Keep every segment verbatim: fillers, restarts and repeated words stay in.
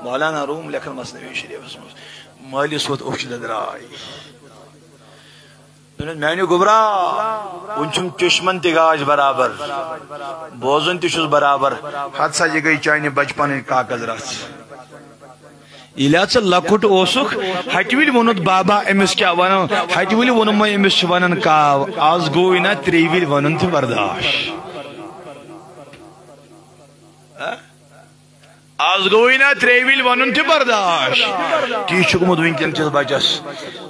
مولانا روم لیکھن مثنوی شریفس منٛز، مٲلِس ووت اوٚش دٔدراے۔ دوٚپنس، میانیو گوٚبرا، وُنہِ چھُم چشمن تہِ گاش برابر، بوزُن تہِ چھُس برابر۔ ہتہٕ سا، یہِ گٔے چانہِ بچپنٕچ کاکد رژھ۔ ییٚلہِ ہا ژٕ لۄکُٹ اوسُکھ، ہٹہِ وِلۍ ووٚنُتھ، بابا، أمِس کیٛاہ وَنو؟ ہٹہِ وِلۍ ووٚنمَے، أمِس چھِ وَنان کاو۔ آز گوٚوٕے نا ترٛیٚیہِ وِلۍ وَنُن تہِ برداش۔ ہہ؟ آز گوٚوٕے نا ترٛیٚیہِ وِلۍ وَنُن تہِ برداش۔ تی چھُ گوٚمُت وٕنکٮ۪ن کِس بَچَس۔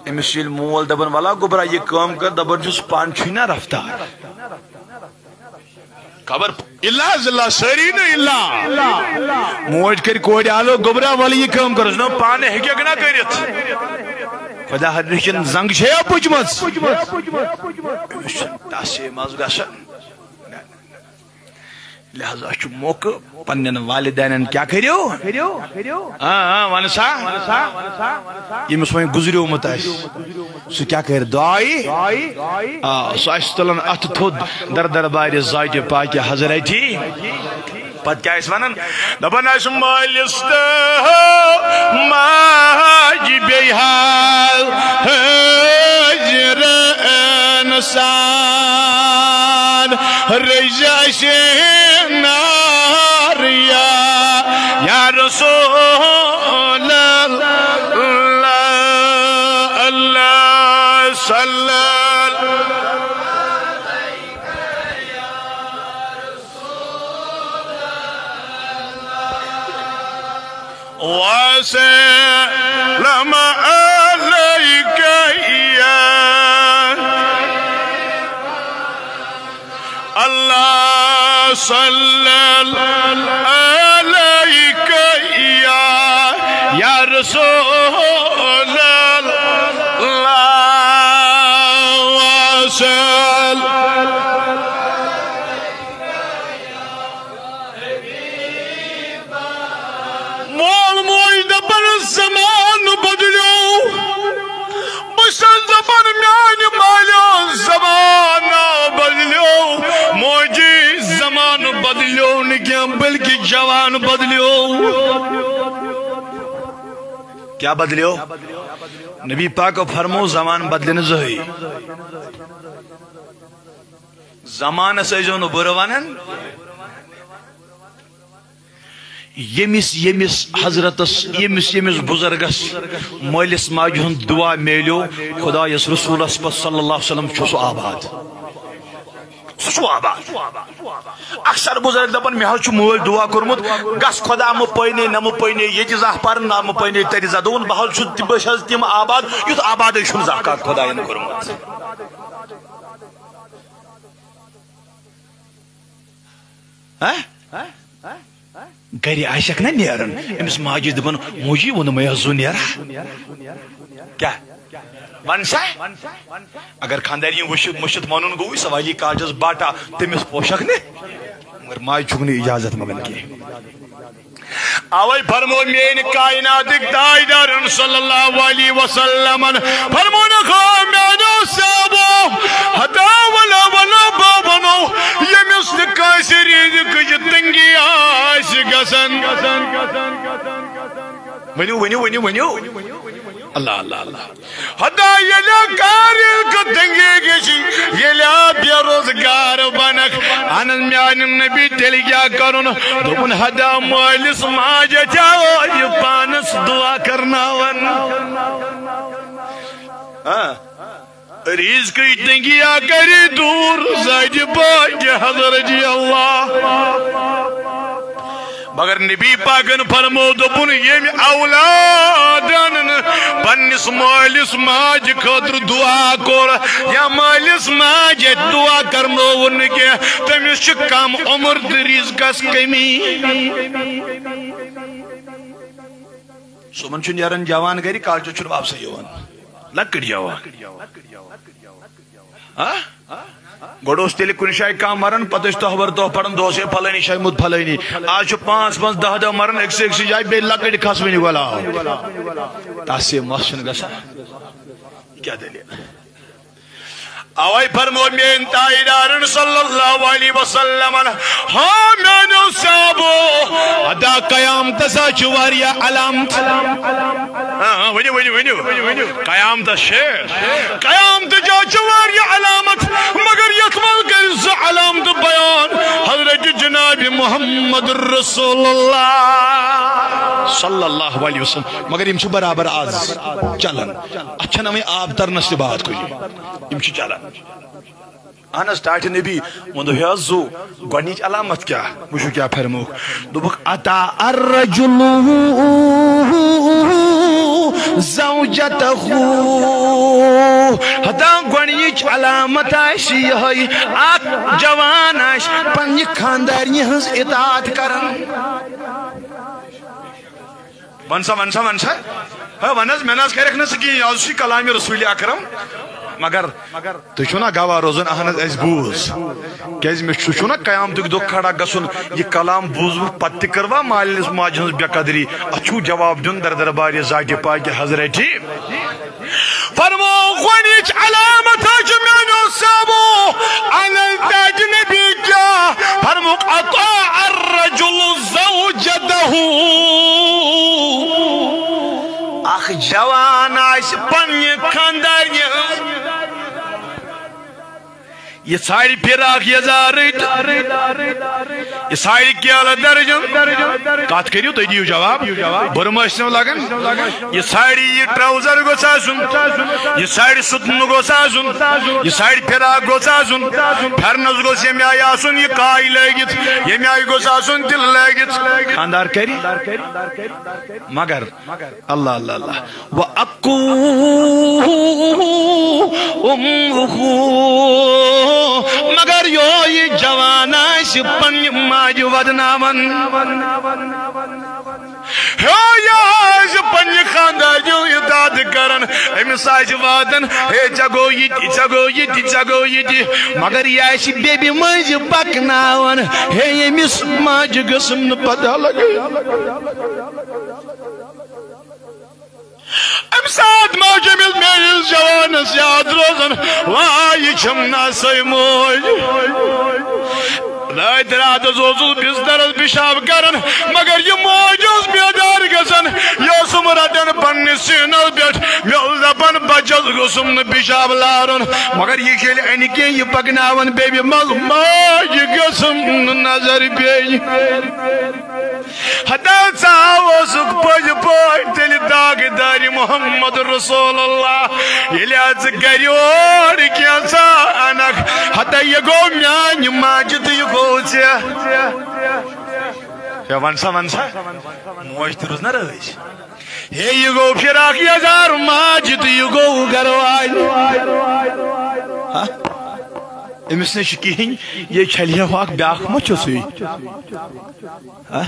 أمِس چھُ ییٚلہِ مول دَپان، وَلا گوٚبرا، یہِ کٲم کر، دَپان چھُس، پانہٕ چھُے نا رفتار۔ خبر الا ذلہ، سٲری نہٕ الا۔ موج کٔرۍ کورِ آلو، گوٚبرا، وَلہٕ یہِ کٲم کٔرٕس۔ نہ، پانہٕ ہیٚکٮ۪کھ نہ کٔرِتھ۔ خدا حضرت چھِن زنٛگ چھےٚ یا پُجمٕژ؟ أمِس چھُنہٕ ٹَس ہے منٛز گژھان۔ لہذا چھُ موقعہٕ پننٮ۪ن والدینن کیٛاہ کٔرِو؟ آ، آ، وَن سا۔ ییٚمِس وۄنۍ گُزریومُت آسہِ۔ سُہ کیٛاہ کرِ؟ دعایہِ۔ آ، سُہ آسہِ تُلان اَتھٕ تھوٚد در دربارِ ذاتِ پاکہِ حضرتی۔ پتہٕ کیٛاہ آسہِ وَنان؟ دَپان آسہِ، مٲلِس تہٕ ماجہِ بیٚیہِ حال حٲضِر اِنسان۔ رٔزۍ اَسہِ نار یا، یا رسول اللہ، اللہ صلی اللہ۔ وسلم عليك يا الله، صلى عليك يا، يا رسول الله، وسلم۔ مول موج دپان زمانہٕ بدلیو، بہٕ چھُس دپان میانہِ مالیو زمانہٕ بدلیو، موجی زمانہٕ بدلیو نہٕ کینٛہہ بلکہِ جوان بدلیو۔ کیٛاہ بدلیو؟ نبی پاکو فرمو زمانہٕ بدلہِ نہٕ زٕہٕے۔ زمانس ٲسۍزیو نہٕ بُرٕ ونان۔ ییٚمِس ییٚمِس حضرتس، ییٚمِس ییٚمِس بُزرگس مٲلِس ماجہِ ہُنٛد دُعا میلیو، خۄدایس رسوٗلس پتہٕ صلی اللہ علیہ وسلم چھُ سُہ آباد۔ سُہ چھُ آباد۔ اکثر بُزرگ دپان، مےٚ حظ چھُ مٲلۍ دُعا کوٚرمُت، گژھ خۄدا مہٕ پٲنے، نہ مہٕ پٲنے، ییٚتہِ زانٛہہ پرن، نہ مہٕ پٲنے تتہِ زانٛہہ۔ دوٚپُن، بہٕ حظ چھُس، بہٕ چھَس تِم آباد، یُتھ آبادٕے چھُنہٕ زانٛہہ کانٛہہ خۄداین کوٚرمُت۔ ہہ؟ گرِ آسٮ۪کھ نا نیران، أمِس ماجہِ دپان، موجی ووٚنمَے حظ زُو نیرا۔ کیٛاہ؟ وَن سا۔ اگر خانٛدارِنۍ وٕچھِتھ مٔشِتھ وَنُن گوٚوُے، سۄ والی کالچس باٹا، تٔمِس پوشکھ نہِ۔ مگر ماجہِ چھُکھ نہٕ اجازت منٛگان کینٛہہ۔ اوے فرمو میٲنۍ کائناتٕکۍ تاجدارن صلی اللہ علیہ وسلمن، فرمونکھ، او میانیو صحابو، ہتا ولا ولا بابنو، ییٚمِس نہٕ کٲنٛسہِ رِزقٕچ تنگی آسہِ گژھان۔ ؤنِو، ؤنِو، ؤنِو، ؤنِو۔ اللہ، اللہ، اللہ۔ ہتا ییٚلہِ کار ییٚلہِ کانٛہہ تنگی گژھِ، ییٚلہِ بے روزگار بنکھ، انن میانہِ نبی تیٚلہِ کیٛاہ کرُن؟ دوٚپُن، ہتا مٲلِس ماجہِ چھا یہِ پانس دعا کرناوان۔ ہاں۔ رزقٕچ تنگی آ کری دور ذاتِ پاکہِ حضرت اللہ۔ مگر نبی پاکن فرمو، دوٚپُن، ییٚمۍ اولادن نہٕ پننِس مٲلِس ماجہِ خٲطرٕ دعا کوٚر یا مٲلِس ماجہِ دعا کرنووُن نہٕ کینٛہہ، تٔمِس چھِ کم عمر تہٕ رزقس کمی۔ صُبحن چھُ نیران جوان گرِ، کالچس چھُنہٕ واپسٕے یِوان۔ لۄکٕٹۍ جوان۔ ہا؟ گۄڈٕ اوس تیٚلہِ کُنہِ جایہِ کانٛہہ مران، پتہٕ ٲسۍ تۄہہِ ورٕ دۄہ پران، دۄہس ہے پھلٲنی جایہِ موٗد پھلٲنی۔ آز چھُ پانٛژھ پانٛژھ، دَہ دَہ مران أکسٕے أکسٕے جایہِ، بیٚیہِ لۄکٕٹۍ کھسوٕنۍ گۄلاب۔ تس ہے مس چھُنہٕ گژھان۔ کیٛاہ دٔلیٖل؟ اوے فرمو میٲنۍ تاجدارن صلی اللہ علیہ وسلمن، ہا میانیو صحابو، ادا قیامتس ہا چھِ واریاہ علامت۔ آ، ؤنِو، ؤنِو، ؤنِو۔ قیامتس چھِ، قیامتٕچ ہا چھِ واریاہ علامت، مگر یتھ منٛز کرِ زٕ علامت بیان حضرت جناب محمد رسول اللہ صلی اللہ علیہ وسلم۔ مگر یِم چھِ برابر آز چلان۔ اتھ چھنہٕ وۄنۍ آب ترنس تہِ باد کُنہِ۔ یِم چھِ چلان۔ اہن حظ، ٹاٹھۍ نبی ووٚن، دوٚپ، ہے حظ، زُو، گۄڈٕنِچ علامت کیٛاہ؟ وٕچھِو کیٛاہ فرمووُکھ۔ دوٚپُکھ، اتا الرجل زوجته۔ ہتا گۄڈٕنِچ علامت آسہِ یِہوٚے، اکھ جوان آسہِ پننہِ خاندارنہِ ہٕنٛز اطاعت کران۔ ون سا، ون سا، ون سا۔ ہے، ون حظ، مےٚ نہ حظ کرکھ نہٕ ژٕ کِہیٖنۍ، آز چھُے کلامِ رسول اکرم۔ مگر تُہۍ چھِو نا گواہ روزان، اہن حظ، اَسہِ بوٗز۔ کیازِ مےٚ چھُ، چھُ نا قیامتُک دۄہ کھڑا گژھُن، یہِ کلام بوٗزمُت پتہٕ تہِ کٔروا مالِس ماجہِ ہٕنٛز بے قدری؟ اتھ چھُو جواب دیُن در دربارِ ذاتِ پاکِ حضرتِ۔ فرمو، گۄڈٕنِچ علامت حظ چھِ میانیو صحابو، انل تاج نبی کیا فرموک، اطاع الرجل زوجته۔ اکھ جوان آسہِ پننہِ خاندارنہِ ہٕنٛز۔ یہِ ژھانڈِ فراق یزار رٔٹۍ، یہِ ژھانڈِ کیلہٕ درجن۔ کتھ کٔرِو، تُہۍ دِیِو جواب۔ برم ٲسۍ نہٕ لگان۔ یہِ ژھانڈِ، یہِ ٹراوزر گوٚژھ آسُن، یہِ ژھانڈِ ستنہٕ گوٚژھ آسُن، یہِ ژھانڈِ فراق گوٚژھ آسُن، پھرنس گوٚژھ ییٚمہِ آیہِ آسُن یہِ کاے لٲگِتھ، ییٚمہِ آیہِ گوٚژھ آسُن تِلہٕ لٲگِتھ۔ خاندار کرِ، مگر اللہ، اللہ، اللہ۔ و اکو امہ۔ مگر یو یہِ جوان آسہِ پننہِ ماجہِ ودناوان۔ ہیو یہِ آسہِ پننہِ خاندارنہِ اطاعت کران۔ أمِس آسہِ واتان، ہے، ژےٚ گوٚو یہِ تہِ، ژےٚ گوٚو یہِ تہِ، ژےٚ گوٚو یہِ تہِ۔ مگر یہِ آسہِ بیبہِ مٔنٛزِ پکناوان۔ ہے، ییٚمِس ماجہِ گٔژھٕم نہٕ پتہ لگٕنۍ۔ امہِ ساتہٕ ما چھُ أمِس میٲنِس جوانس یاد روزان، واے، یہِ چھَم نا سۄے موج۔ راتھ راتس اوسُس بسترس پشاب کران، مگر یہِ موج ٲس بیدار گژھان۔ یہِ اوسُم رٹان پننِس سینس پٮ۪ٹھ، مےٚ اوس دپان، بچس گوٚژھُم نہٕ پشاب لارُن، مگر یہِ چھِ ییٚلہِ انہِ کینٛہہ یہِ پکناوان بیبہِ منٛز، ماجہِ گٔژھٕم نہٕ نظر پیٚنۍ۔ ہتا ژٕ ہا اوسُکھ پٔزۍ پٲٹھۍ تیٚلہِ تاجدارِ محمد رسول اللہ۔ ییٚلہِ ہا ژٕ گرِ یور کینٛژھا انکھ، ہتا یہِ گوٚو میانہِ ماجہِ تہٕ یہِ گوٚو ژےٚ۔ ہے، ون سا، ون سا۔ موج تہِ روٗز نا رٲضۍ۔ ہے، یہِ گوٚو فراق یزار ماجہِ تہٕ یہِ گوٚو گرٕ والہِ۔ ہا؟ أمِس نَے چھُ کِہیٖنۍ، یہِ چھَلہِ ہا اکھ بیٛاکھ ما چھُ سُے؟ ہا؟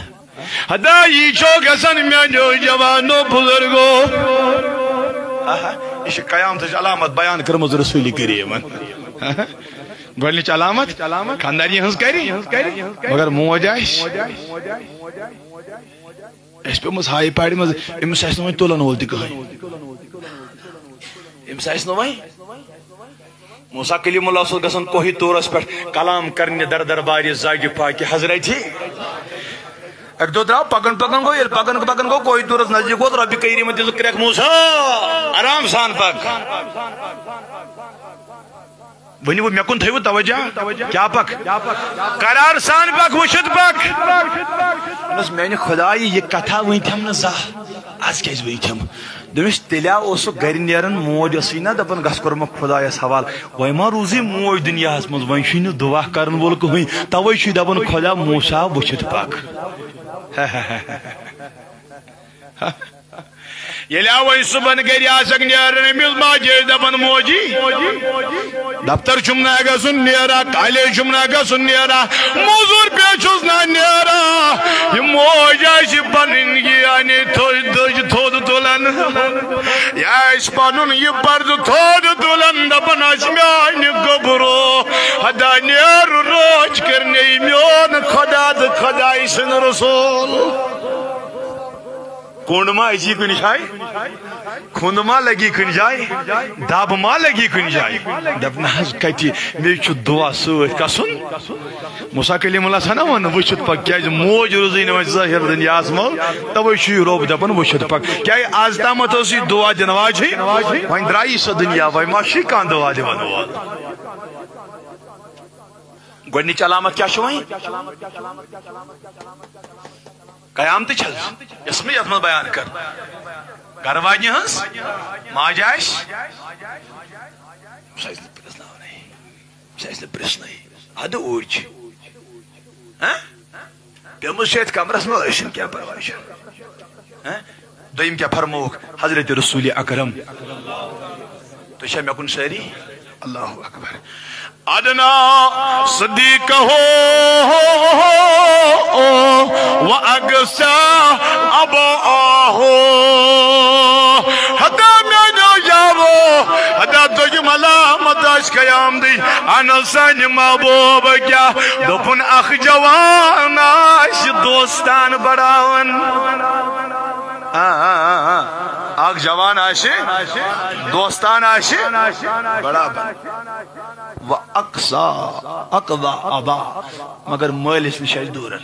ہتا یی چھو گژھان میانیو جوانو بزرگو۔ آہا، یہِ چھِ قیامتٕچ علامت بیان کٔرمٕژ رسول کریمن۔ گۄڈٕنِچ علامت خاندارنہِ ہٕنٛز کرِ، مگر موج آسہِ، اَسہِ پیٚمٕژ ہاے پاڑِ منٛز، أمِس آسہِ نہٕ وۄنۍ تُلن وول تہِ کٕہٕنۍ۔ أمِس آسہِ نہٕ وۄنۍ۔ موسیٰ کلیم اللہ اوس گژھان کوہِ طورس پٮ۪ٹھ کلام کرنہِ در دربارِ ذاتِ پاکِ حضرتِ۔ اکہِ دۄہ درٛاو، پکان پکان گوٚو، ییٚلہِ پکان پکان گوٚو، کوہِ طورس نزدیٖک ووت، ربِ کریمن دِژ کرٛٮ۪کھ، موسیٰ، آرام سان پک۔ ؤنِو، مےٚ کُن تھٲیِو توجہ۔ کیٛاہ پکھ؟ قرار سان پکھ، وٕچھِتھ پکھ۔ دوٚپمَس، میٛانہِ خۄدایہِ، یہِ کتھا ؤنۍ تھم نہٕ زانٛہہ۔ از کیٛازِ ؤنۍ تھم؟ دوٚپمَس، تیٚلہِ ہا اوس سُہ گرِ نیران، موج ٲسٕے نہ دپان، گژھ کوٚرمَکھ خۄدایَس حوالہٕ۔ وۄنۍ ما روٗزٕے موج دُنیاہَس منٛز، وۄنۍ چھُے نہٕ دُعا کرن وول کٕہٕنۍ۔ توے چھُے دپان، خۄدا، موسیٰ، وٕچھِتھ پکھ۔ ییٚلہِ آو وۄنۍ صُبحن گرِ آسکھ نیران، أمِس ماجہِ ٲسۍ دپان، موجی، دفتر چھُم نہ گژھُن، نیرا، کالج چھُم نہ گژھُن، نیرا، موٚزوٗر پٮ۪ٹھ چھُس نہ نیرا۔ یہِ موج آسہِ پنٕنۍ یہِ یعنی تھوٚد دٔج تھوٚد تُلان۔ یہِ آسہِ پنُن یہِ پردٕ تھوٚد تُلان، دپان، آسہِ میانہِ گوٚبرو، ہدا نیر روچ کرنے میون خدا تہٕ خداے سٕنٛدۍ رسول۔ کونڈ ما أژی کُنہِ جایہِ؟ کھُند ما لگی کُنہِ جایہِ؟ دب ما لگی کُنہِ جایہِ؟ دپ نہ حظ، کتہِ؟ مےٚ چھُ دعا سۭتۍ۔ کسُن؟ موسیٰ کلیم اللہ چھا نہ ونان، وٕچھِتھ پکھ، کیازِ موج روٗزٕے نہٕ وۄنۍ ظٲہِر دُنیاہس منٛز، توے چھُ یہِ رۄب دپان، وٕچھِتھ پکھ۔ کیازِ از تامتھ ٲس یہِ دعا دِنہٕ واجہِ، وۄنۍ درٛایی سۄ دُنیا، وۄنۍ ما چھُے کانٛہہ دعا دِوان وول؟ گۄڈٕنِچ علامت کیٛاہ چھِ وۄنۍ؟ قیامتٕچ حظ، یۄس مےٚ یتھ منٛز بیان کٔر۔ گرٕ واجنہِ ہٕنٛز ماجہِ آسہِ، سۄ آسہِ نہٕ پرٛژھناونٕے، سۄ آسہِ نہٕ پرٛژھنٕے۔ ادٕ اوٗرۍ چھِ، ہہ؟ پیمٕژ چھِ یتھ کمرس منٛز، أسۍ چھِنہٕ کینٛہہ پرواے چھُ۔ ہہ؟ دوٚیِم کیٛاہ فرمووُکھ حضرت رسول اکرم؟ تُہۍ چھا مےٚ کُن سٲری؟ اللہ اکبر۔ ادنا صدیقہ و اقصی اباہ۔ ہتا میانیو یارو، ہتا دوٚیِم علامت آسہِ قیامتٕچ۔ اہن حظ، سانہِ محبوب کیٛاہ دوٚپُن؟ اکھ جوان آسہِ دوستان بڑاوان۔ آ، آ، آ، آ۔ اکھ جوان آسہِ، دوستان آسہِ بڑاوان۔ و اقصی، اقضی ابا، مگر مٲلِس نِش آسہِ دوٗرن۔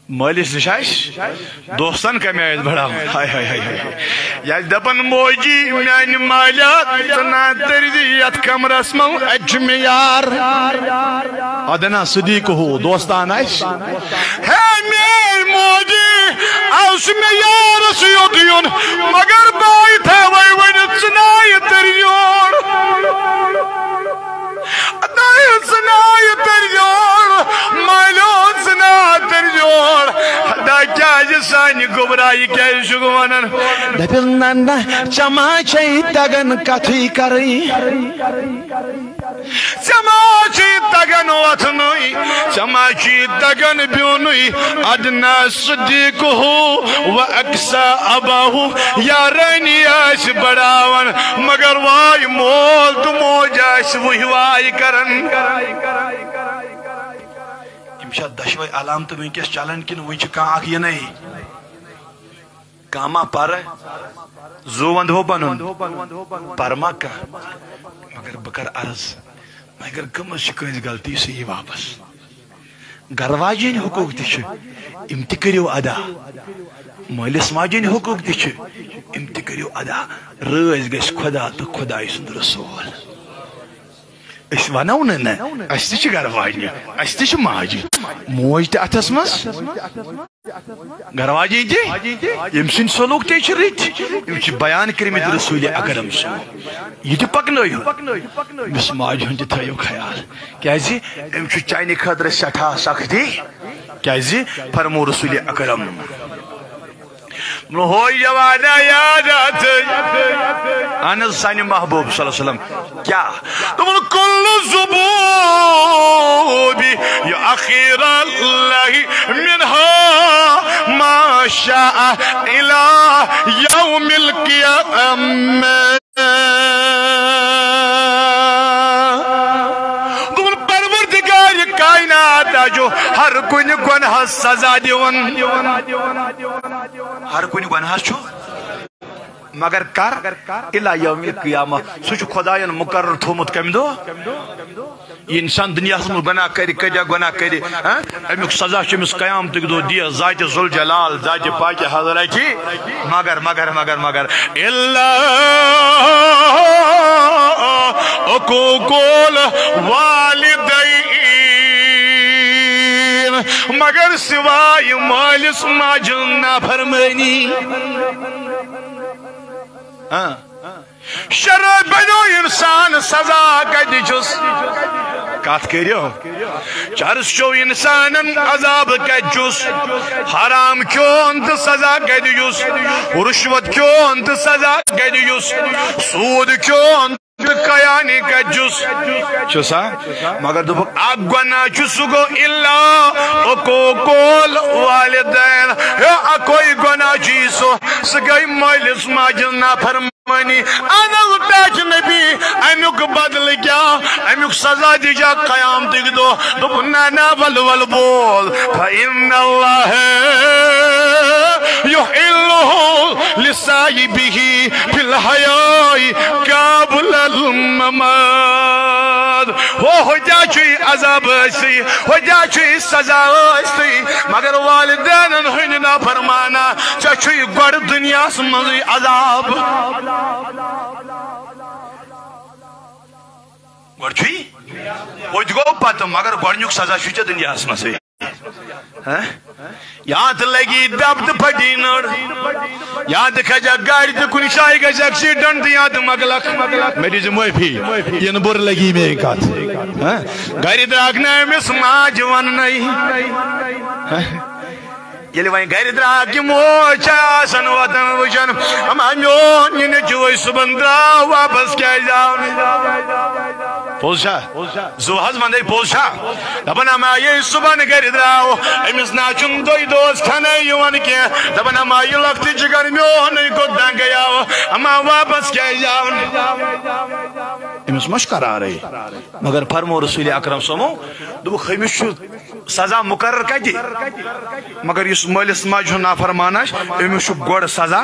مٲلِس نِش آسہِ دوستن کمہِ آیہِ بڑاوُن؟ ہاے، ہاے، ہاے، ہاے۔ یا دپن، موجی، میانہِ مالیا، ژٕ نہ تٔرزِ یتھ کمرس منٛز، اتہِ چھُ مےٚ یار۔ ادنا صدیقہ ہو، دوستان آسہِ۔ ہے میٲنۍ موجی، از چھُ مےٚ یارس یوت یُن، مگر بہٕ آیہِ تھاوے ؤنِتھ، ژٕ نہ یہِ تٔرۍ یور۔ دایہِ ژٕ نہ یہِ تٔرۍ یور، مالیو ژٕ نہ تٔرۍ یور۔ دا کیازِ سانہِ گوٚبرا یہِ کیازِ چھُکھ ونان؟ دپٮ۪س، نہ، نہ، ژےٚ ما چھے تگان کتھٕے کرٕنۍ؟ ژےٚ ما چھُے تگان وۄتھنُے، ژےٚ ما چھُے تگان بِہنُے؟ ادنا صدیقہ و اقصی اباہ، یارٲنی آسہِ بڑاوان، مگر واے مول تہٕ موج آسہِ وُہہِ واے کران۔ یِم چھا دۄشوے علامتہٕ وٕنکیٚس چلان کِنہٕ وٕنہِ چھِ کانٛہہ اکھ یِنَے؟ کانٛہہ ما پرٕ؟ زُو ونٛدٕ ہو پنُن؟ پرٕ ما کانٛہہ؟ مگر بہٕ کرٕ عرض، مگر کٔمٕژ چھِ کٲنٛسہِ غلطی، سُہ یی واپس۔ گرٕ واجٮ۪ن حقوٗق تہِ چھِ، یِم تہِ کٔرِو ادا۔ مٲلِس ماجہِ ہٕنٛدۍ حقوٗق تہِ چھِ، یِم تہِ کٔرِو ادا۔ رٲضۍ گژھِ خۄدا تہٕ خۄداے سُنٛد رسول۔ أسۍ ونو نہٕ نہ، اَسہِ تہِ چھِ گرٕ واجنہِ، اَسہِ تہِ چھِ ماجہِ، موج تہِ اَتھس منٛز۔ گرٕ واجِنۍ تہِ، ییٚمہِ سٕنٛدۍ سلوٗک تہِ چھِ رٕتۍ، یِم چھِ بیان کٔرمٕتۍ رسول اکرم سُنٛد۔ یہِ تہِ پکنٲیِو، أمِس ماجہِ ہُنٛد تہِ تھٲیِو خیال، کیازِ أمِس چھُ چانہِ خٲطرٕ سٮ۪ٹھاہ سختی، کیازِ فرمو رسول اکرم۔ ہو جوانا یاد آتھے۔ اہن حظ، سانہِ محبوب صلی اللہ علیہ وسلم۔ کیا؟ دوٚپُن، کل زبوبی یؤخر اللہ منہا ما شاء الی یوم القیامہ۔ دوٚپُن، پروردگار کائنات چھُ ہر کُنہِ گۄنہَس سزا دِوان۔ ہر کُنہِ گۄنہَس چھُ، مگر کر؟ الی یوم القیامہ۔ سُہ چھُ خدایَن مقرر تھوٚومُت کَمہِ دۄہ؟ یہِ اِنسان دُنیاہَس منٛز گۄناہ کَرِ، کۭتیٛاہ گۄناہ کَرِ، ہاں؟ اَمیُک سزا چھُ أمِس قیامتٕکۍ دۄہ دِیَس ذاتِ ذوالجلال، ذاتِ پاکِ حضرتِ۔ مگر، مگر، مگر، مگر، الا عقوق الوالدین، مگر سوائے مٲلِس ماجہِ ہٕنٛز نافرمٲنی۔ ہاں۔ شرٲبۍ بنیو انسان، سزا کتہِ چھُس؟ کتھ کٔرِو۔ چرس چیو انسانن، عذاب کتہِ چھُس؟ حرام کھیون تہٕ سزا کتہِ چھُس؟ رشوت کھیون تہٕ سزا کتہِ چھُس؟ سود کھیون تہٕ خیانت کتہِ چھُس؟ چھُسا؟ مگر دوٚپُکھ، اکھ گۄناہ چھُ، سُہ گوٚو الا عقوق الوالدین۔ ہے، اکوے گۄناہ چھُ یہِ سُہ، سُہ گٔے مٲلِس ماجہِ ہٕنٛز نافرمٲنی۔ مٲنی۔ اہن حظ، ٹاٹھۍ نبی، امیُک بدلہٕ کیٛاہ؟ امیُک سزا دیٖزیو قیامتٕکۍ دۄہ۔ دوٚپُن، نہ، نہ، ول، ول بول۔ فإن اللہ صاحبہ فی الحیاء قبل الممات۔ ہو، ہو کیا چھُے عذاب ٲسٕے، ہو کیا چھُے سزا ٲسٕے، مگر والدینن ہٕنٛدۍ نافرمانا، ژےٚ چھُے گۄڈٕ دُنیاہس منٛزٕے عذاب۔ گۄڈٕ چھُے، ہُہ تہِ گوٚو پتہٕ، مگر گۄڈٕنیُک سزا چھُے ژےٚ دُنیاہس منٛزٕے۔ ہہ؟ یا تہٕ لگی دب تہٕ پھٹی نٔر، یا تہٕ کھسکھ گاڑِ تہٕ کُنہِ جایہِ گژھِ ایکسیڈنٹ تہٕ یا تہٕ مۄکلکھ۔ مےٚ دِژ معٲفی، یِنہٕ بُرٕ لگی میٲنۍ کتھ۔ ہہ؟ گرِ درٛاکھ نہٕ أمِس ماجہِ وننَے۔ ہہ؟ ییٚلہِ وۄنۍ گرِ درٛاکھ یہِ موج چھےٚ آسان وطن وٕچھان، اما میون یہِ نیٚچوٗ صُبحن درٛاو واپس کیٛازِ آو نہٕ؟ پوٚز چھا؟ زُو حظ وَندَے پوٚز چھا؟ دَپان اما ییٚلہِ صُبحن گرِ درٛاو، أمِس نہ چھُنہٕ دۄے دوس کھٮ۪نَے یِوان کینٛہہ۔ دَپان اما یہِ لۄکٹہِ جِگر میونُے کوٚت تام گٔیاو، اما واپس کیٛازِ آو نہٕ؟ أمِس ما چھُ قرارٕے؟ مگر فرمو رسول اکرم صٲبو، دوٚپُکھ، أمِس چھُ سزا مُقرر کَتہِ؟ مگر یُس مٲلِس ماجہِ ہُنٛد نافرمان آسہِ، أمِس چھُ گۄڈٕ سزا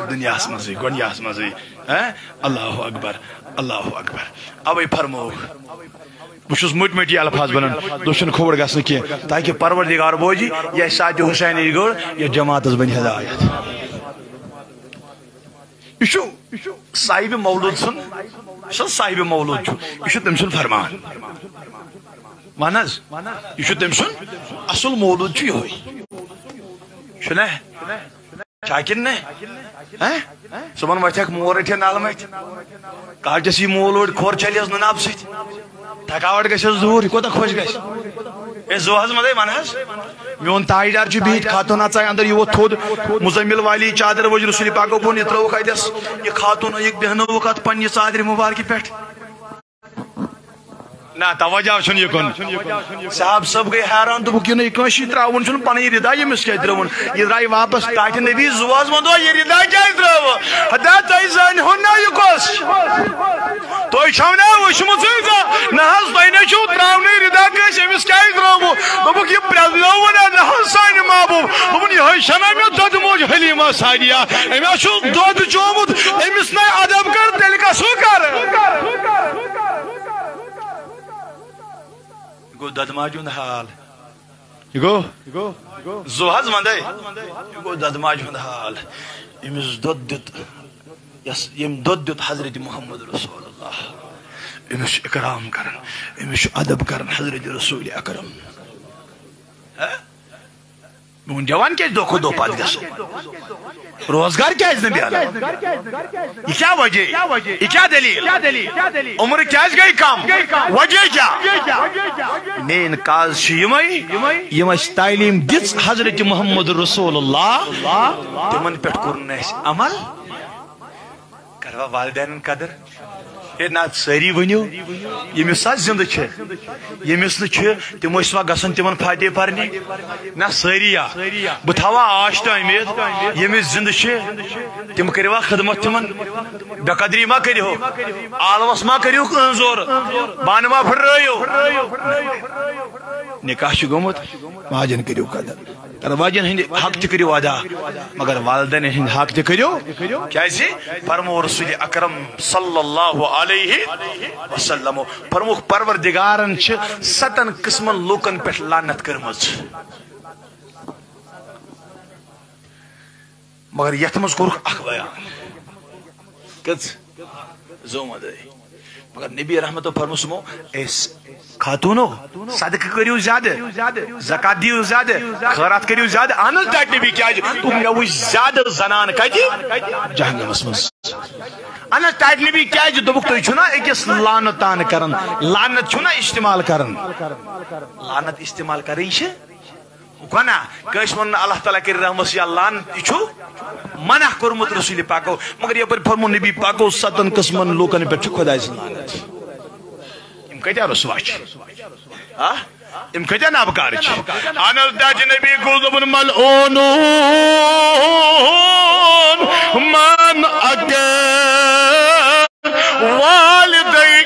دُنیاہَس منٛزٕے، گۄڈٕنیَس منٛزٕے۔ ہہ؟ اللہ اکبر، اللہ اکبر۔ اَوَے فرمووُکھ، بہٕ چھُس مٔٹۍ مٔٹۍ یہِ الفاظ وَنان، دوٚچھُن کھووُر گژھنہٕ کینٛہہ، تاکہِ پروردگار بوزِ، یہِ آسہِ ساعتِ حسینٕچ گٔر، یَتھ جماعتَس بَنہِ ہدایت۔ یہِ چھُ صاحبِ مولود سُنٛد، یُس حظ صاحبِ مولود چھُ، یہِ چھُ تٔمۍ سُنٛد فرمان۔ وَن حظ، یہِ چھُ تٔمۍ سُنٛد اَصٕل مولود چھُ یِہوٚے۔ چھُنہ؟ چھا کِنہٕ نہ؟ ہہ؟ صُبحن وۄتھکھ مور رٔٹِتھ نالہٕ مَتھِ۔ کالچس یی مول اوٗرۍ، کھۄر چھلٮ۪س نُنہٕ آبہٕ سۭتۍ۔ تھکاوٹ گژھٮ۪س دوٗر، یہِ کوٗتاہ خۄش گژھِ۔ اے زُو حظ، مَتَے وَن حظ۔ میون تاجدار چھُ بِہِتھ خاتوٗن اژان اندر، یہِ ووت تھوٚد، مزمل والی چادر وٲج رسول پاکو بۄن، یہِ ترٲوٕکھ اَتٮ۪س۔ یہِ خاتوٗن أنِکھ، بیٚہنٲوٕکھ اَتھ پننہِ ژادرِ مبارکہِ پٮ۪ٹھ۔ نہ، توجہ چھُنہٕ یہِ کُن۔ صاحب صٲب گٔے حیران، دوٚپُکھ، یہِ نہٕ یہِ کٲنٛسی ترٛاوُن چھُنہٕ، پنٕنۍ رِدا ییٚمِس کیٛازِ ترٛٲوٕن؟ یہِ درٛایہِ واپس ٹاٹھہِ نبی زُوَس وَنو، یہِ رِدا کیٛازِ ترٛٲوٕ؟ ہتا تُہۍ زٲنۍ ہُن نا یہِ کۄس؟ تُہۍ چھَو نا وٕچھمٕژٕے زانٛہہ؟ نہ حظ، تۄہہِ نے چھُو ترٛاونٕے رِدا کٲنٛسہِ، أمِس کیٛازِ ترٛٲوٕ؟ دوٚپُکھ، یہِ پرٛزنٲوُن نہ حظ سانہِ محبوب۔ دوٚپُن، یِہوٚے چھَنا مےٚ دۄدٕ موج حلیمہ سعدیہ؟ أمۍ حظ چھُ دۄد چومُت، أمِس نَے ادب کر، تیٚلہِ کَس ہُہ کر؟ گوٚو دۄدٕ ماجہِ ہُنٛد حال۔ یہِ گوٚو؟ زُو حظ وَندَے۔ یہِ گوٚو دۄدٕ ماجہِ ہُنٛد حال۔ ییٚمِس دۄد دیُت، یَس، ییٚمۍ دۄد دیُت حضرت محمد رسول اللہ۔ أمِس چھُ اکرام کران، أمِس چھُ ادب کران حضرت رسول اکرم۔ ہہ؟ میون جوان کیٛازِ دۄہ کھۄتہٕ دۄہ پتھ گژھو؟ روزگار کیٛازِ نہٕ میلان؟ یہِ کیٛاہ وجہ؟ یہِ کیٛاہ دٔلیٖل؟ عمر کیٛازِ گٔے کم؟ وجہ کیٛاہ؟ مین کاز چھِ یِمے، یِم اَسہِ تعلیٖم دِژ حضرت محمد رسول اللہ، تِمن پٮ۪ٹھ کوٚر نہٕ اَسہِ عمل۔ کروا والدینن قدر؟ ہے نہ، سٲری ؤنِو، ییٚمِس سا زِندٕ چھِ، ییٚمِس نہٕ چھِ، تِم ٲسۍ وۄنۍ گژھان تِمن فاتحہ پرنہِ۔ نہ، سٲری یا۔ بہٕ تھاوٕ عاش تہٕ اُمید، ییٚمِس زِندٕ چھِ، تِم کٔرِوا خدمت تِمن؟ بے قدری ما کٔرِو، آلوس ما کٔرِو کٲنٛسہِ زور، بانہٕ ما پھٕٹرٲیِو۔ نکاح چھُ گوٚمُت، ماجن کٔرِو قدر۔ تہٕ ماجن ہٕنٛدِ حق تہِ کٔرِو ادا، مگر والدینن ہٕنٛدِ حق تہِ کٔرِو۔ کیازِ؟ فرمو رسول اکرم صلی اللہ علیہ وسلم، فرمووُکھ، پروردگارن چھِ ستن قٕسمن لوٗکن پٮ۪ٹھ لعنت کٔرمٕژ۔ مگر یتھ منٛز کوٚرُکھ اکھ بیان۔ کٔژ؟ زومدے۔ مگر نبی رحمتو فرموو، اے س-، خاتوٗنو، صدقہٕ کٔرِو زیادٕ، زکات دِیِو زیادٕ، خٲرات کٔرِو زیادٕ۔ اہن حظ، ٹاٹھۍ نبی کیٛازِ؟ دوٚپُکھ، مےٚ وٕچھ زیادٕ زنان کتہِ؟ جہنمس منٛز۔ اہن حظ، ٹاٹھۍ نبی کیٛازِ؟ دوٚپُکھ، تُہۍ چھِو نا أکِس لعنتان کران، لعنت چھِو نا استعمال کران؟ لعنت استعمال کرٕنۍ چھِ گۄناہ۔ کٲنٛسہِ ووٚن نہٕ اللہ تعالیٰ کٔرِو رحمس یا لعنت، یہِ چھُ منع کوٚرمُت رسول پاکو۔ مگر یپٲرۍ فرموو نبی پاکو، ستن قٕسمن لوٗکن پٮ۪ٹھ چھُ خۄداے سُنٛد لعنت۔ یِم کۭتیٛاہ رسوا چھِ؟ آ؟ یِم کۭتیٛاہ نابکار چھِ؟ اہن حظ، ٹاٹھۍ نبی گوٚو دوٚپُن، ملعون من اکل والدین۔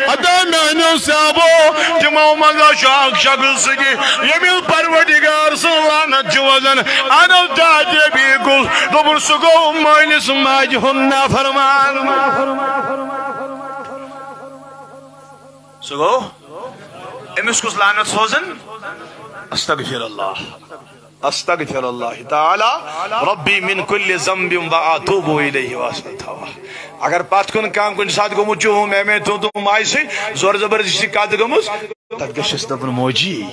ادا میانیو صحابو، تِم یِمو منٛز چھُ اکھ شخص سُہ تہِ، ییٚمِس پروردگار سٕنٛز لعنت چھِ وزن۔ انس دادِ بیٚیہِ کُس؟ دوٚپُن، سُہ گوٚو مٲلِس ماجہِ ہُنٛد نافرمان۔ سُہ گوٚو، أمِس کُس لعنت سوزن؟ استغفر اللہ، استغفر اللہ تعالی، ربی من کل ذنب و اتوب الیہ و استغفر۔ اگر پتھ کُن کانٛہہ کُنہِ ساتہٕ گوٚمُت چھُ، ہُم مےٚ مےٚ تُہُنٛد تُم آیہِ سۭتۍ زور زبردستی کتھ گٔمٕژ، تتھ گژھٮ۪س دپُن، موجی،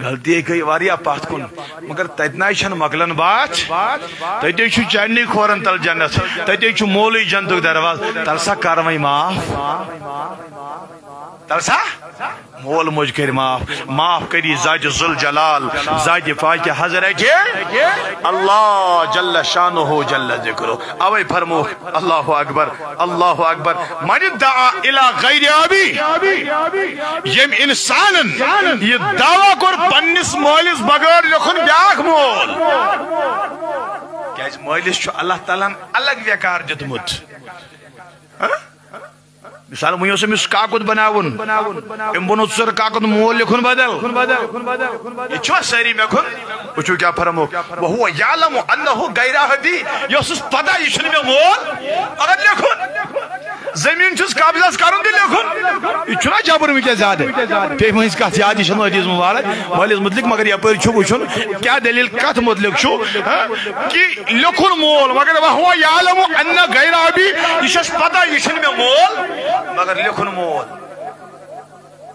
غلطی گٔے واریاہ پتھ کُن، مگر تتہِ نَے چھَنہٕ مۄکلان باتھ۔ تتے چھُ چارنٕے کھورن تل جنت، تتے چھُ مولٕے جنتُک دروازٕ۔ تل سا کر وۄنۍ معاف، تل سا مول موج کٔرۍ معاف، معاف کٔری ذاتِ ذوالجلال، ذاتِ پاکِ حضرتِ اللہ جل شانہ جل ذکرہ۔ اوے فرموکھ، اللہ اکبر، اللہ اکبر۔ من ادعا الی غیر ابی، ییٚمۍ انسانن یہِ دعویٰ کوٚر پننِس مٲلِس بغٲر لیکھُن بیاکھ مول، کیازِ مٲلِس چھُ اللہ تعالیٰ ہن الگ ویکار دیُتمُت۔ ہاں؟ مثال، وۄنۍ اوس أمِس کاکُد بناوُن، أمۍ بنوو ژٕ کاکُد مول لیکھُن بدل۔ یہِ چھُوا سٲری مےٚ کُن؟ وٕچھِو کیٛاہ فرموو۔ وَهُوَ يَعْلَمُ أَنَّهُ غَيْرُ أَبِي۔ یہِ اوسُس پتہ یہِ چھُنہٕ مےٚ مول، مگر لیکھُن۔ زٔمیٖن چھُس قبضس کرُن تہٕ لیکھُن۔ یہِ چھُنہ جبر وٕنکیٚس زیادٕ؟ بیٚیہِ مٔنٛزۍ کتھ یاد، یہِ چھَنہٕ حدیث مبارک مٲلِس متعلق، مگر یپٲرۍ چھُ وٕچھُن کیٛاہ دٔلیٖل کتھ متعلق چھُ، ہاں؟ کہ لیکھُن مول، مگر وَهُوَ يَعْلَمُ أَنَّ غَيْرُ أَبِي، یہِ چھَس پتہ، یہِ چھُنہٕ مےٚ مول، مگر لیکھُن مول۔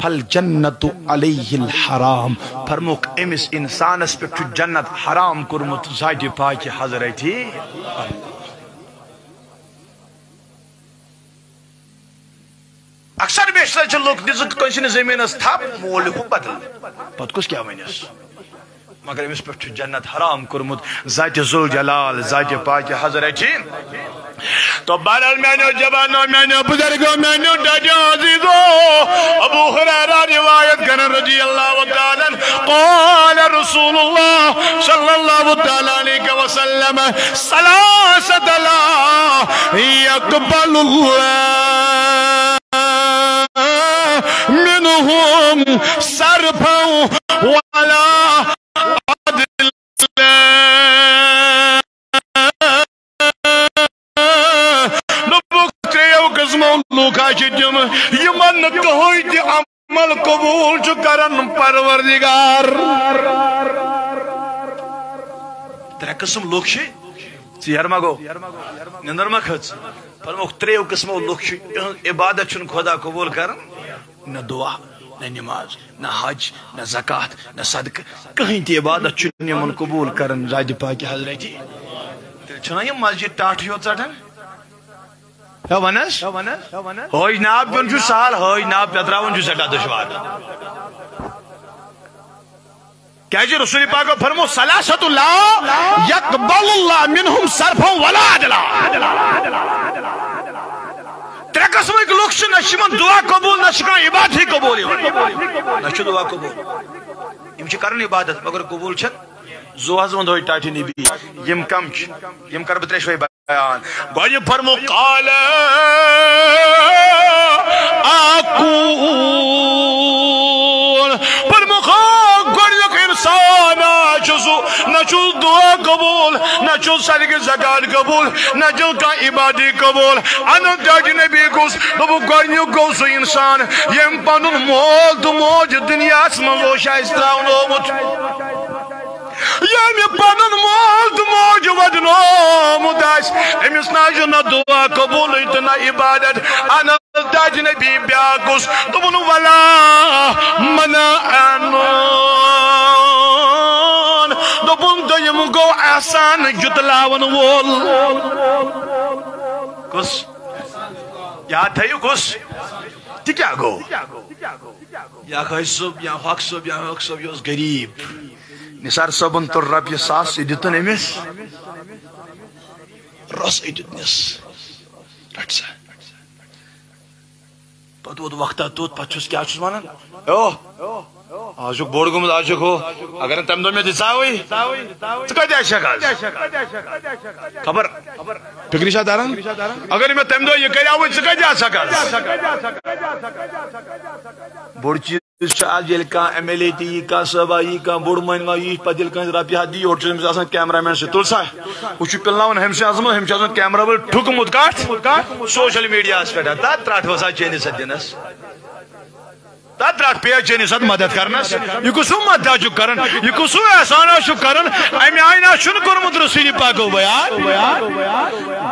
فَالْجَنَّةُ عَلَيْهِ الْحَرَامُ، فرموکھ، أمِس اِنسانَس پٮ۪ٹھ چھُ جنت حرام کوٚرمُت ذاتِ پاکِ حضرتِ۔ اکثر بیشتر چھِ لُکھ دِژٕکھ کٲنٛسہِ نہٕ زٔمیٖنَس تھپھ، مول لیوٗکھُکھ بدل۔ پتہٕ کُس کیٛاہ وَنٮ۪س؟ مگر أمِس پٮ۪ٹھ چھُ جنت حرام کوٚرمُت ذاتِ ذوالجلال، ذاتِ پاکِ حضرتِ۔ تو بہرحال میٛانیو جوانو، میٛانیو بزرگو، میٛانیو ڈاڈیو عزیزو، ابو ہریرہ روایت کرن رضی اللہ تعالیٰ عنہ، قال رسول اللہ صلی اللہ تعالیٰ علیہ وسلم، ثلاثة لا يقبل الله منهم صرفا ولا عدلا۔ دوٚپُکھ، ترٛیٚیو قٕسمو لوٗکھ چھِ تِم، یِمن نہٕ کٕہٕنۍ تہِ عمل قبوٗل چھُ کران پروردگار۔ ترٛےٚ قٕسم لوٗکھ چھِ، ژیر ما گوٚو؟ نِندٕر ما کھٔژ؟ فرموکھ، ترٛیٚیو قٕسمو لُکھ چھِ، یِہٕنٛز عبادت چھُنہٕ خۄدا قبوٗل کران، نہ دُعا، نہ نٮ۪ماز، نہ حج، نہ زکوٰۃ، نہ صدقہٕ، کٕہٕنۍ تہِ عبادت چھُنہٕ یِمن قبوٗل کران ذاتِ پاکِ حضرتِ۔ تیٚلہِ چھُنہ یہِ مسجد ٹاٹھٕے یوت ژٹان؟ ہے وَن حظ، حٲج ناب پیوٚن چھُ سہل، حٲج ناب پٮ۪تراوُن چھُ سٮ۪ٹھاہ دُشوار۔ کیازِ رسول پاکو فرمو، ثلاثة لا يقبل الله منهم صرفا ولا عدلا۔ ترٛےٚ قٕسمٕکۍ لُکھ چھِ، نہ چھِ یِمن دُعا قبوٗل، نہ چھِ کانٛہہ عبادتھٕے قبوٗل یِوان، نہ چھُ دُعا قبوٗل۔ یِم چھِ کران عبادت مگر قبوٗل چھَنہٕ۔ زُوہَس ووٚن دۄہے ٹاٹھہِ نبی، یِم کم چھِ، یِم کرٕ بہٕ ترٛیشوَے بیان۔ گۄڈٕنیُک فرمو، قال اقول۔ فرمو، ہا، گۄڈٕنیُک انسان آ چھُ سُہ، نہ چھُس دُعا قبوٗل، نہ چھُس صدقہٕ زکات قبوٗل، نہ چھُس کانٛہہ عبادت قبوٗل۔ انس دادِ نبی کُس؟ دوٚپُکھ، گۄڈٕنیُک گوٚو سُہ انسان، ییٚمۍ پنُن مول تہٕ موج دُنیاہَس منٛز اوس اَسہِ ترٛاونومُت۔ ییٚمۍ پنُن مول تہٕ موج ودنومُت آسہِ، أمِس نہ چھُ نہ دُعا قبوٗلٕے تہٕ نہ عبادت۔ انس دادِ نبی بیاکھ گوٚژھ، دوٚپُن، ولا منعن۔ دوٚپُن، دوٚیِم گوٚو احسان جُتلاون وول۔ کُس؟ یاد تھٲیِو کُس؟ تہِ کیٛاہ گوٚو؟ یا حٲج صٲب، یا حق صٲب، یا حق صٲب، یہِ اوس غریٖب۔ نثار صٲبن توٚر رۄپیہِ ساس، یہِ دیُتُن أمِس۔ رۄسٕے دیُتنس۔ رٹ سا۔ پتہٕ ووت وقتہ توٚت، پتہٕ چھُس کیٛاہ چھُس ونان؟ او، آز چھُکھ بوٚڑ گوٚمُت، آز چھُکھ ہُہ۔ اگر نہٕ تَمہِ دۄہ مےٚ دِژاوٕے، ژٕ کَتہِ آسکھ آز؟ خبر، فِکرِ چھا تَران؟ اگر نہٕ مےٚ تَمہِ دۄہ یہِ کَریاوٕے، ژٕ کَتہِ آسکھ آز؟ بوٚڑ چیٖز چھُ آز، ییٚلہِ کانٛہہ ایم ایل اے تہِ یی، کانٛہہ صٲبا یی، کانٛہہ بوٚڑ مٲنۍ ما یی، پَتہٕ ییٚلہِ کٲنٛسہِ رۄپیہِ ہَتھ دی، یورٕ چھُ أمِس آسان کیمرہ مین سۭتۍ، تُل سا، ہُہ چھُ پِلناوان ہُمہِ سٕنٛدِ عظمت، ہُمہِ چھُ آسان کیمرہ وٲلۍ ٹھُکمُت کَتھ؟ سوشل میڈیاہَس پٮ۪ٹھ۔ تَتھ ترٛٹھ وَسان چٲنِس اَتھِ دِنَس۔ تَتھ ترٛٹھ پیٚیہِ چٲنِس اَتھ مدد کرنَس۔ یہِ کُس ہیوٗ مدد چھُ کران؟ یہِ کُس ہیوٗ احسان چھُ کران؟ اَمہِ آیہِ نہ چھُنہٕ کوٚرمُت رسول پاکو بیان۔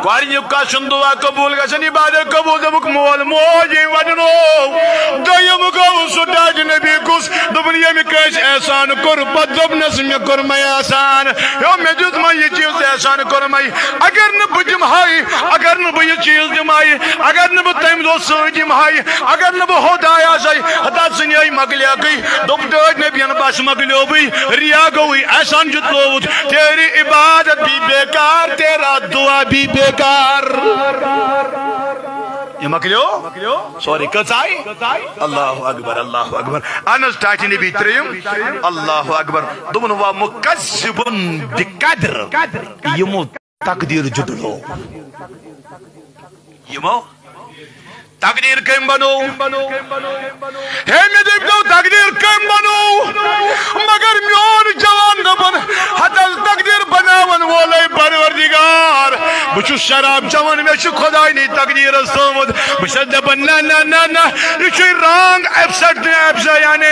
گۄڈٕنیُک کَتھ چھُنہٕ دُعا قبوٗل گژھان، عبادت قبوٗل۔ دوٚپُکھ، مول موج ییٚمۍ وَننو۔ دوٚیِم گوٚو سُہ ٹاٹہِ نبی کُس؟ دوٚپُن، ییٚمہِ کٲنٛسہِ احسان کوٚر، پَتہٕ دوٚپنَس، مےٚ کوٚر مےٚ احسان۔ ہیو، مےٚ دیُت مےٚ یہِ چیٖز تہٕ احسان کوٚر مےٚ۔ اگر نہٕ بہٕ دِمہٕ ہاے، اگر نہٕ بہٕ یہِ چیٖز دِمہٕ ہاے، اگر نہٕ بہٕ تَمہِ دۄہ سۭتۍ یِمہٕ ہاے، اگر نہٕ بہٕ ہوٚت آیاسَے، ہتا ژٕنیٛٲے مۄکلیٛاکھٕے۔ دوٚپ ٹٲٹھۍ نبیَن، بَس مۄکلیووٕے، ریا گوٚوٕے، احسان جُتلووُتھ، تیری عبادت بھی بیکار، تیرا دعا بھی بیکار۔ یہِ مۄکلیو سورُے۔ کٔژ آیہِ؟ اللہ اکبر، اللہ اکبر۔ اہن حظ، ٹاٹھۍ نبی ترٛیٚیِم۔ اللہ اکبر۔ دوٚپُن، "وَمُکَذِّبٌ بِقَدْرٍ"۔ یِمو تقدیر جُٹلو۔ یِمو تقدیر کٔمۍ بنوو؟ ہے، مےٚ دٔپۍتو، تقدیر کٔمۍ بنوو؟ مگر میون جوان دوٚپُن، ہتس تقدیر بناون وولے پروردگار۔ بہٕ چھُس شراب چٮ۪وان، مےٚ چھُ خداے نٕے تقدیرس تھٲومٕژ۔ بہٕ چھَس دَپان، نہ، نہ، نہ، نہ، یہِ چھُے wrong، upset، upset، یعنی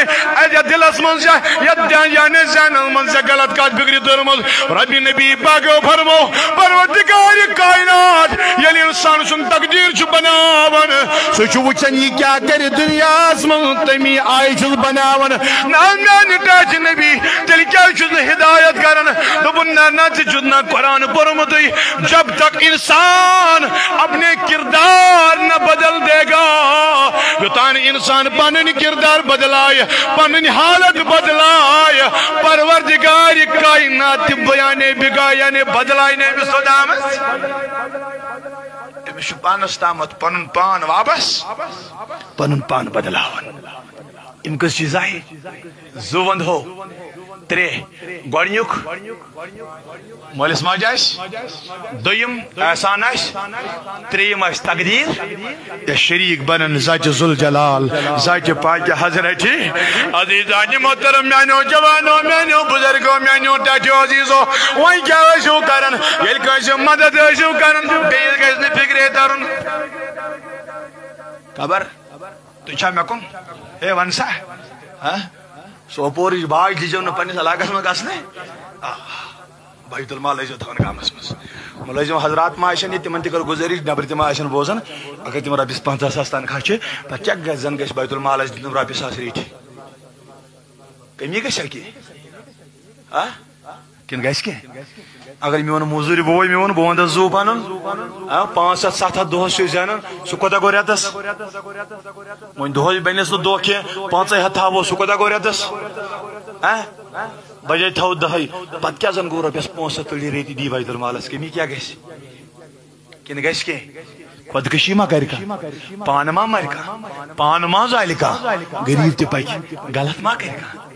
یَتھ دِلَس منٛز چھےٚ، یَتھ دھیان، یعنی ذہنَس منٛز چھےٚ غلط کَتھ فِکرِ تٔرمٕژ۔ رۄبِ نبی پاکو فرمو، پروردگارِ کائنات، ییٚلہِ اِنسان سُنٛد تقدیٖر چھُ بناوان، سُہ چھُ وٕچھان یہِ کیٛاہ کَرِ دُنیاہَس منٛز، تَمی آیہِ چھُس بناوان۔ نہ، میٛانہِ ٹاٹھہِ نبی، تیٚلہِ کیٛازِ چھُس نہٕ ہدایت کران؟ دوٚپُن، نہ، نہ، ژےٚ چھُتھ نہ قرآن پوٚرمُتُے۔ جب تک انسان اپنے کردار نہ بدل دے گا، یوتان انسان پنن کردار بدلائے، پنن حالت بدلائے، پروردگار کائنات تہِ بیانے بگا، یعنی بدلائے نے أمِس خدامس۔ أمِس چھُ پانس تامتھ پنن پان واپس، پنن پان بدلاون۔ یِم کٔژ چیٖز آیہِ؟ زٕ وَندہو۔ ترٛےٚ۔ گۄڈٕنیُک مٲلِس ماجہِ آسہِ، دوٚیِم احسان آسہِ، ترٛیٚیِم آسہِ تقدیٖر۔ یہِ شریٖک بَنَن ذاتِ ذوالجلال، ذاتِ پاکہِ حضرتِ۔ عزیزانِ محترم، میٛانیو جوانو، میٛانیو بُزرگو، میٛانیو ٹاٹھیو عزیزو، وۄنۍ کیٛاہ ٲسِو کران؟ ییٚلہِ کٲنٛسہِ مدد ٲسِو کران، بیٚیِس گژھِ نہٕ فِکرے ترُن۔ خبر؟ تُہۍ چھا مےٚ کُن؟ ہے، وَن سا۔ ہا؟ سوپورٕچ باج دیٖزیو نہٕ پنٛنِس علاقَس منٛز گژھنَے۔ آ، بیت المال ٲسۍزیو تھاوان گامَس منٛز۔ مُلٲزِم حضرات ما آسن ییٚتہِ، تِمَن تہِ کَرو گُزٲرِش، نٮ۪برٕ تہِ ما آسن بوزان، اگر تِم رۄپیَس پنٛژاہ ساس تنخواہ چھِ، پَتہٕ کیٛاہ گژھِ؟ زَن گژھِ بیت المالَس دیُن رۄپیہِ ساس ریٚٹھۍ۔ کٔمی گژھِ ہا کینٛہہ؟ ہا؟ کِنہٕ گژھِ کینٛہہ؟ اگر میون موٚزوٗرۍ بوے میون، بہٕ وَنہٕ تَس زُو پَنُن، آ، پانٛژھ ہَتھ، سَتھ ہَتھ دۄہَس چھُ زینان، سُہ کوٗتاہ گوٚو رٮ۪تَس؟ وۄنۍ دۄہَس بَنٮ۪س نہٕ دۄہ کینٛہہ، پانٛژَے ہَتھ تھاوو، سُہ کوٗتاہ گوٚو رٮ۪تَس؟ آ؟ بَجے تھاوو دَہَے، پَتہٕ کیٛاہ زَن گوٚو رۄپیَس پانٛژھ ہَتھ تُلہِ ریٚتہِ دی بیت المالَس، کٔمی کیٛاہ گژھِ؟ کِنہٕ گژھِ کینٛہہ؟ خۄدکٔشی ما کَرِ کانٛہہ؟ پانہٕ ما مَرِ کانٛہہ؟ پانہٕ ما زالہِ کانٛہہ؟ غریٖب تہِ پَکہِ، غلط ما کَرِ کانٛہہ؟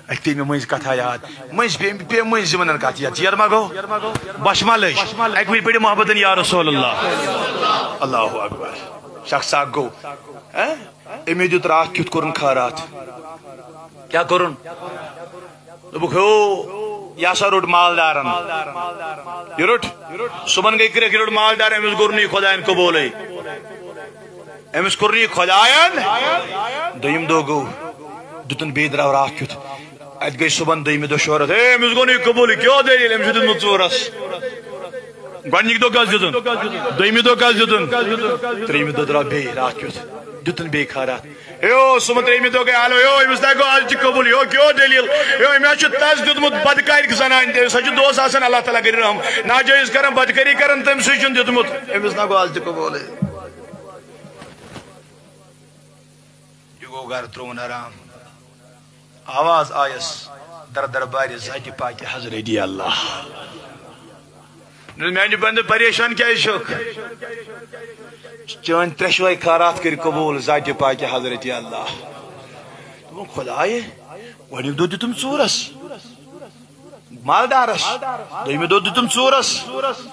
اَتہِ پیٚیہِ مےٚ مٔنٛزۍ کَتھا یاد۔ مٔنٛزۍ پیٚیہِ، پیٚیہِ مٔنٛزۍ یِمَن کَتھ یاد۔ ژیر ما گوٚو؟ بۄچھِ ما لٔج؟ اَکہِ وِزِ پٔرِو محبتن یا رسول اللہ۔ اللہ اکبر۔ شخص اکھ گوٚو۔ ہہ؟ أمۍ دیُت راتھ کیُتھ کوٚرُن خٲرات۔ کیٛاہ کوٚرُن؟ دوٚپُکھ، ہیو، یہِ ہسا روٚٹ مالدارن۔ یہِ روٚٹ۔ صُبحن گٔے کرٛیٚکھ، یہِ روٚٹ مالدار، أمِس کوٚر نہٕ یہِ خۄدایَن قبوٗلٕے۔ أمِس کوٚر نہٕ یہِ خۄدایَن۔ دوٚیِم دۄہ گوٚو، دیُتُن بیٚیہِ درٛاو راتھ کیُتھ۔ اَتہِ گٔے صُبحن دوٚیمہِ دۄہ شہرت، ہے، أمِس گوٚو نہٕ یہِ قبوٗل، یہِ کیٛاہ دٔلیٖل؟ أمِس چھُ دیُتمُت ژوٗرَس۔ گۄڈٕنِکۍ دۄہ کَس دیُتُن؟ دوٚیمہِ دۄہ کَس دیُتُن؟ ترٛیٚیِمہِ دۄہ درٛاو بیٚیہِ راتھ کیُتھ، دیُتُن بیٚیہِ خٲرات۔ ہیو، صُبحن ترٛیٚیِمہِ دۄہ گٔے حالو، ہیو، أمِس نہ گوٚو آز تہِ قبوٗل، ہیو، کیٛاہ دٔلیٖل؟ ہیو، أمۍ حظ چھُ تَس دیُتمُت بدکارِ زنانہِ تہِ، سۄ چھِ دۄہَس آسان، اللہ تعالیٰ کٔرِن رحم، ناجٲیِز کران، بدکٲری کران، تٔمۍ سٕے چھُنہٕ دیُتمُت، أمِس نہ گوٚو آز تہِ قبوٗلٕے۔ یہِ گوٚو گرٕ ترٛووُن حرام۔ آواز آیس در دربارِ ذاتِ پاکِ حضرتِ اللہ۔ میانہِ بندٕ، پریشان کیازِ چھُکھ؟ چٲنۍ ترٛٮ۪شوے خٲرات کٔرۍ قبوٗل ذاتِ پاکِ حضرتِ اللہ۔ خدایہِ، گۄڈٕنیُک دۄہ دیُتُم ژوٗرس، مالدارس، دوٚیمہِ دۄہ دیُتُم ژوٗرس،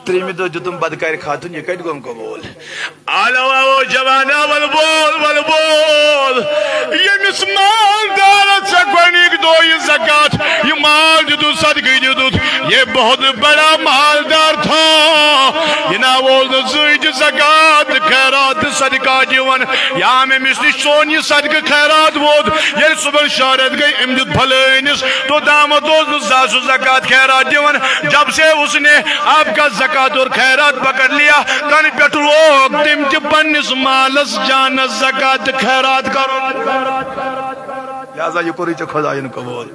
ترٛیٚیمہِ دۄہ دیُتُم بدکارِ خاتون، یہِ کتہِ گوٚم قبول؟ آلو آو جوانا، ول بول، ول بول۔ ییٚمِس مالدارس ژےٚ گۄڈٕنِکۍ دۄہ یہِ زکات، یہِ مال دیُتُتھ، صدقہٕ دیُتُتھ، یہ بہت بڑا مالدار تھا۔ یہِ نہ اوس نہٕ زٕہٕنۍ تہِ زکات، خیرات تہٕ صدقہ دِوان۔ یا أمۍ أمِس نِش سون یہِ صدقہٕ خیرات ووت، ییٚلہِ صُبحن شہرت گٔے، أمۍ دیُت فلٲنِس، توٚتامَتھ اوس نہٕ زانٛہہ سُہ زکات خیرات دِوان۔ جب سے اس نے آپ کا زکات اور خیرات پکڑ لیا، تَنہٕ پٮ۪ٹھ لوگ تٔمۍ تہِ پننِس مالس جانس زکات تہٕ خیرات کرُن۔ لہذا یہِ کوٚرُے ژےٚ خۄدایَن قبول۔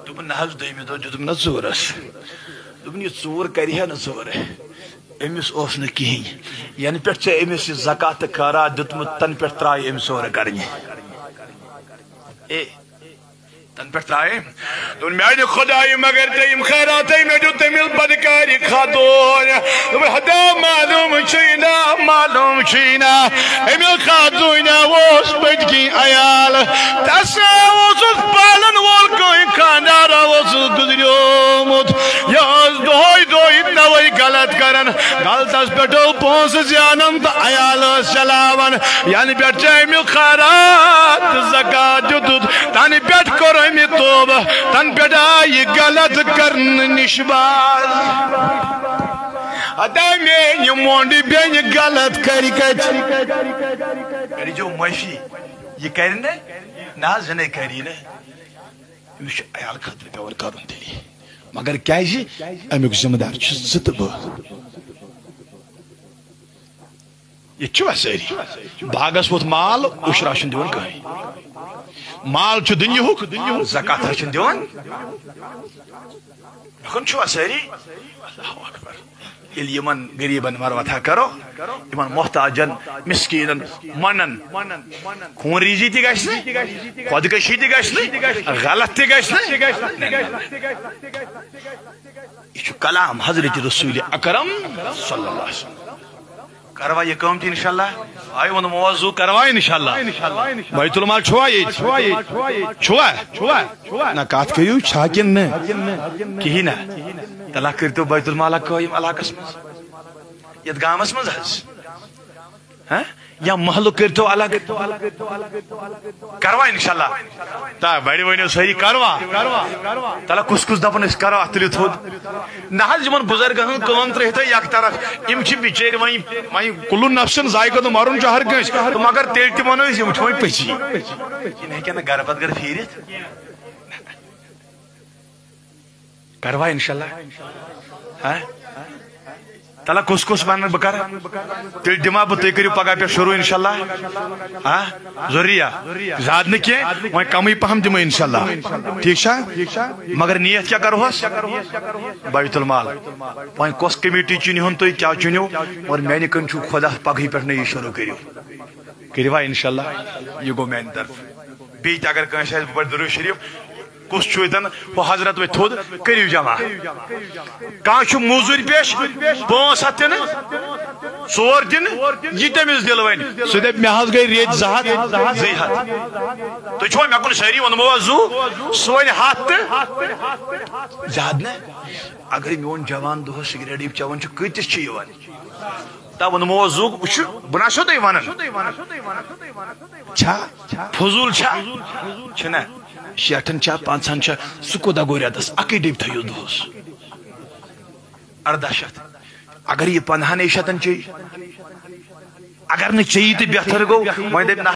دوٚپُن، نہ حظ، دوٚیمہِ دۄہ دیُتُم نہ ژوٗرس۔ دوٚپُن، یہِ ژوٗر کرِ ہا نہٕ ژوٗرٕ۔ أمِس اوس نہٕ کِہیٖنۍ۔ ینہٕ پٮ۪ٹھ ژےٚ أمِس یہِ زکات تہٕ خیرات دیُتمُت، تَنہٕ پٮ۪ٹھ ترٛایہِ أمۍ ژوٗرٕ کرنہِ۔ اے، تَنہٕ پٮ۪ٹھ ترٛایہِ أمۍ۔ دوٚپُن، میٛانہِ خۄدایہِ، مگر تٔمۍ خیراتَے مےٚ دیُت تٔمِس بدکارِ خاتوٗن۔ دوٚپُن، ہتا معلوم چھُے نا، معلوم چھُے نا، أمِس خاتوٗنہِ اوس پٔتۍ کِنۍ عیال۔ تَس اوسُس پالن وول کٕہٕنۍ خانٛدار اوسُس گُزریومُت۔ یہِ ٲس دۄہے دۄہے توے غلط کران، غلطس پٮ۪ٹھ ٲس پونٛسہٕ زینان تہٕ عیال ٲس چلاوان۔ ینہٕ پٮ۪ٹھ ژےٚ أمِس خیرات تہٕ زکات دیُتُتھ، تنہٕ پٮ۪ٹھ کوٚر أمۍ توبہٕ، تنہٕ پٮ۪ٹھ آیہِ یہِ غلط کرنہٕ نِش باز۔ ہتا میٛانہِ مۄنٛڈٕ بیٚنہِ غلط کرِ کتہِ؟ کٔرِو معٲفی، یہِ کرِ نہٕ، نہ حظ، زِنَے کری نہٕ۔ أمِس چھُ عیال خٲطرٕ پٮ۪وان کرُن تیٚلہِ۔ مگر کیازِ؟ امیُک ذمہٕ دار چھِ ژٕ تہٕ بہٕ۔ ییٚتہِ چھِوا سٲری؟ باغس ووٚتھ مال، عشرہ چھُنہٕ دِوان کٕہٕنۍ۔ مال چھُ دُنیاہُک، زکات حظ چھُنہٕ دِوان۔ مےٚ کُن چھِوا سٲری؟ اللہ اکبر۔ ییٚلہِ یِمن غریٖبن مروتھا کرو، یِمن محتاجن، مسکیٖنن، منٛڈن، خون ریزی تہِ گژھِ نہٕ، خودکشی تہِ گژھِ نہٕ، غلط تہِ گژھِ نہٕ۔ یہِ چھُ کلام حضرت رسول اکرم صلی اللہ علیہ وسلم۔ کروا یہِ کٲم تہِ انشاءاللہ؟ آے ووٚنُم، موضوع کروا انشاءاللہ؟ بیت المال چھُوا ییٚتہِ؟ چھُوا؟ نہ، کتھ کٔرِو، چھا کِنہٕ نہٕ؟ کِہیٖنۍ نہ۔ تلہ کٔرۍتو بیت المال قٲیِم علاقس منٛز، یتھ گامس منٛز حظ۔ ہاں؟ یا محلہٕ کٔرۍتو الگ۔ کروا انشاءاللہ؟ تا بڑِ ؤنِو سٲری، کروا؟ تلہ کُس کُس دپان أسۍ کرو اتھ تُلِو تھوٚد؟ نہ حظ، یِمن بُزرگن ہٕنٛز کٲم ترٲیِو تُہۍ یکطرف۔ یِم چھِ بِچٲرۍ وۄنۍ، وۄنۍ کُلُ نفسن ذائقہ تہٕ مرُن چھُ ہر کٲنٛسہِ۔ تہٕ مگر تیٚلہِ تہِ ونو أسۍ، یِم چھِ وۄنۍ پٔژھی۔ یِم ہیٚکن نہٕ گرٕ پتہٕ گرٕ پھیٖرِتھ۔ کروا انشاءاللہ؟ ہاں؟ تلہ کُس کُس ونہٕ بہٕ کرٕ؟ تیٚلہِ دِما بہٕ، تُہۍ کٔرِو پگاہ پٮ۪ٹھ شروع انشاءاللہ۔ ہاں؟ ضروٗری یا؟ زیادٕ نہٕ کینٛہہ، وۄنۍ کمٕے پہم دِمو انشاءاللہ۔ ٹھیٖک چھا؟ مگر نیت کیٛاہ کرہوس؟ بیت المال۔ وۄنۍ کۄس کمیٹی چُنہِ ہُن تُہۍ، کیٛاہ چُنِو؟ اور میانہِ کِنۍ چھُ خۄدا پگہٕے پٮ۪ٹھ نٔیی شروع کٔرِو۔ کٔرِوا انشاءاللہ؟ یہِ گوٚو میانہِ طرفہٕ۔ بیٚیہِ تہِ اگر کٲنٛسہِ آسہِ، بہٕ پرٕ درود شریف، کُس چھُ ییٚتٮ۪ن؟ ہُہ حضرت وۄتھِ تھوٚد، کٔرِو جمع۔ کانٛہہ چھُ موٚزوٗرۍ پیش، پانٛژھ ہتھ دِنہٕ، ژور دِنہٕ، یہِ تٔمِس دِل وۄنۍ۔ سُہ دَپہِ، مےٚ حظ گٔے ریٚتۍ زٕ ہتھ۔ زٕے ہتھ۔ تُہۍ چھِوا مےٚ کُن سٲری؟ ووٚنمو حظ زُو، سُہ وَنہِ ہتھ تہٕ زیادٕ نہ۔ اگرے میون جوان دۄہس سگریٹ یہِ چٮ۪وان چھُ، کۭتِس چھُ یِوان؟ تا ووٚنمو حظ زُو، وٕچھِو، بہٕ نہ چھُسو تۄہہِ وَنان۔ چھا؟ فضوٗل چھا؟ چھُنہ۔ شیٹھن چھا، پانٛژہن چھا، سُہ کوٗتاہ گوٚو رٮ۪تس؟ اَکٕے ڈٔبۍ تھٲیِو دۄہس۔ ارداہ شیٚتھ۔ اگر یہِ پنٛدہنٕے شیٚتن چیٚیہِ، اگر نہٕ چیٚیہِ تہٕ بہتر گوٚو، وۄنۍ دَپہِ، نہ